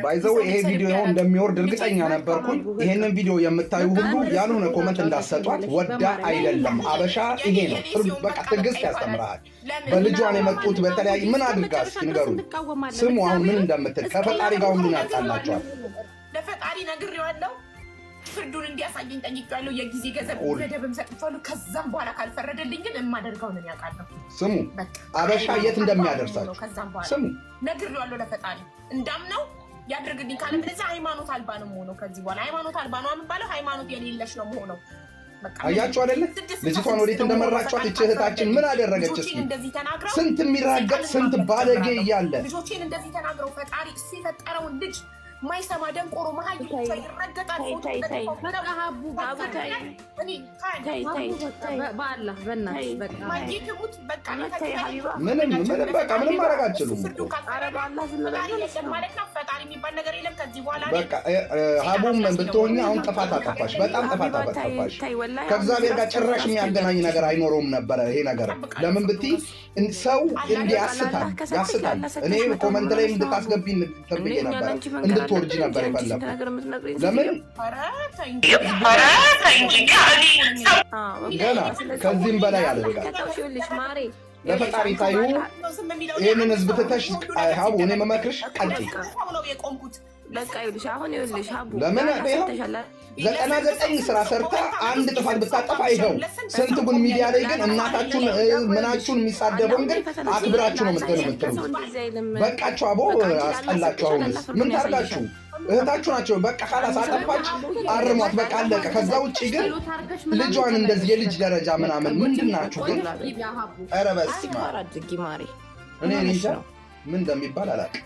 By the way፣ ይሄ ቪዲዮ እንደሚወርድ እርግጠኛ ነበርኩኝ። ይሄንን ቪዲዮ የምታዩ ሁሉ ያልሆነ comment እንዳሰጧት፣ ወዳ አይደለም። አበሻ ይሄ ነው። በቃ ትዕግስት ያስተምርሃል። በልጇን የመጡት በተለያየ ምን አድርጋ እስኪ ንገሩኝ። ስሙ አሁን ምን እንደምትል፣ ከፈጣሪ ጋር ሁሉን ያጣላቸዋል። ለፈጣሪ ነግሬዋለሁ። ፍርዱን እንዲያሳየኝ ጠይቄዋለሁ። የጊዜ ገንዘብ ገደብም ሰጥቼዋለሁ። ከዛም በኋላ ካልፈረደልኝ ግን የማደርገውን እኔ አውቃለሁ። ስሙ አበሻ የት እንደሚያደርሳችሁ ከዛም በኋላ ስሙ። ነግሬዋለሁ ለፈጣሪ፣ እንዳምነው ያድርግልኝ። ካለበለዚያ ሃይማኖት አልባ ነው የምሆነው። ከዚህ በኋላ ሃይማኖት አልባ ነው የምባለው። ሃይማኖት የሌለሽ ነው የምሆነው። በቃ አያችሁ አይደለ? ልጅቷን ወዴት እንደመራችኋት። ይህች እህታችን ምን አደረገች? እስኪ ልጆቼን እንደዚህ ተናግረው ስንት የሚራገጥ ስንት ባለጌ እያለ ልጆቼን እንደዚህ ተናግረው፣ ፈጣሪ እሱ የፈጠረውን ልጅ ማይሰማ ደንቆሮ መሀይም ብቻ ይረገጣል። ፎቶ በቃ ሀቡ። እኔ በአላህ በእናትሽ በቃ። ማዬ ትሙት በቃ። ምንም ምንም በቃ ምንም ማድረግ አትችሉም እኮ። ፈጣሪ የለም ማለት ነው። ፈጣሪ የሚባል ነገር የለም ከዚህ በኋላ። በቃ ሀቡም ብትሆኝ አሁን ጥፋት አጠፋሽ፣ በጣም ጥፋት አጠፋሽ። ከእግዚአብሔር ጋር ጭራሽ የሚያገናኝ ነገር አይኖረውም ነበረ ይሄ ነገር። ለምን ብትይ ሰው እንዲህ ያስታል ያስታል። እኔ comment ላይ እንድታስገቢ ብዬ ነበረ፣ እንድትወርጂ ነበር የፈለኩት። ለምን ገና ከዚህም በላይ ያደርጋል። ለፈጣሪ ታዩ ይህንን ህዝብ ትተሽ ሀቡ፣ እኔ መመክርሽ ቀልጢ ነው የቆምኩት። በቃ ይኸውልሽ፣ አሁን ይኸውልሽ ሀቡ። ለምን ይኸው 99 ስራ ሰርታ አንድ ጥፋት ብታጠፋ ይኸው ስንት ጉን። ሚዲያ ላይ ግን እናታችሁን ምናችሁን የሚሳደበውን ግን አክብራችሁ ነው ምትሉ የምትሉት። በቃችሁ፣ አቦ አስጠላችሁ። አሁንስ ምን ታርጋችሁ? እህታችሁ ናቸው። በቃ خلاص አጠፋች፣ አርሟት፣ በቃ አለቀ። ከዛ ውጭ ግን ልጇን እንደዚህ የልጅ ደረጃ ምናምን ምንድን ናችሁ ግን? ኧረ በስመ አብ። አድርጊ ማሬ። እኔ እንጃ ምን እንደሚባል አላውቅም።